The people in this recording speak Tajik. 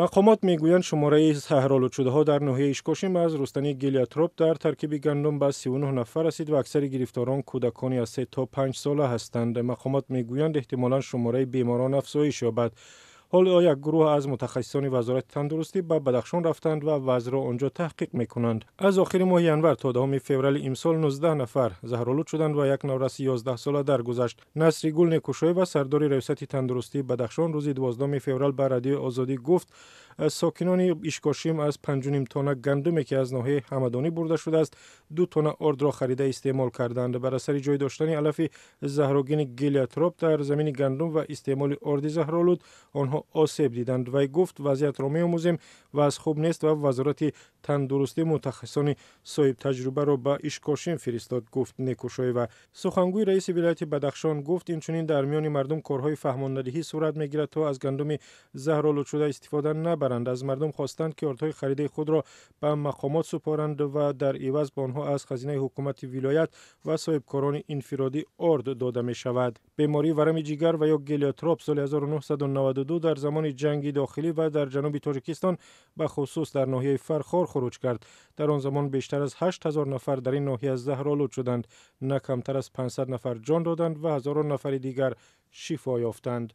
Мақомот мегӯянд, шумораи заҳролудшудаҳо дар ноҳияи Ишкошим аз рустании гелиотроп дар таркиби гандум ба 39 нафар расид ва аксари гирифторон кӯдакони аз 3 то 5 сола ҳастанд. Мақомот мегӯянд, эҳтимолан шумораи беморон афзоиш ёбад. Ҳоло як гурӯҳ аз мутахассисони Вазорати тандурустӣ ба Бадахшон рафтанд ва вазъро он ҷо таҳқиқ мекунанд. Аз охири моҳи январ то 10 феврали имсол 19 нафар заҳролуд шуданд ва як навраси 11сола даргузашт. Насригул Некушоева, сардори Раёсати тандурустии Бадахшон, рӯзи 12 феврал ба Радиои Озодӣ гуфт, сокинони Ишкошим аз 5,5 тонна гандуме, ки аз ноҳияи Ҳамадонӣ бурда шудааст, 2 тонна ордро харида истеъмол карданд. Бар асари ҷой доштани алафи заҳрогини гелиотроп дар замини гандум ва истеъмоли орди заҳролуд онҳо осеб диданд. Вай гуфт, вазъиятро меомӯзем, вазъ хуб нест ва Вазорати тандурустӣ мутахассисони соҳибтаҷрибаро ба Ишкошим фиристод, гуфт Некушоева. Сухангӯи раиси вилояти Бадахшон гуфт, инчунин дар миёни мардум корҳои фаҳмондадиҳӣ сурат мегирад, то аз гандуми заҳролудшуда истифода набаранд. Аз мардум хостанд, ки ордҳои харидаи худро ба мақомот супоранд ва дар иваз ба онҳо аз хазинаи ҳукумати вилоят ва соҳибкорони инфиродӣ орд дода мешавад. Бемории варами ҷигар ва ё гелиотроп соли 1992 дар замони ҷанги дохилӣ ва дар ҷануби Тоҷикистон, ба хусус дар ноҳияи Фархор, хуруҷ кард. Дар он замон бештар аз 8000 нафар дар ин ноҳия заҳролуд шуданд. На камтар аз 500 нафар ҷон доданд ва ҳазорон нафари дигар шифо ёфтанд.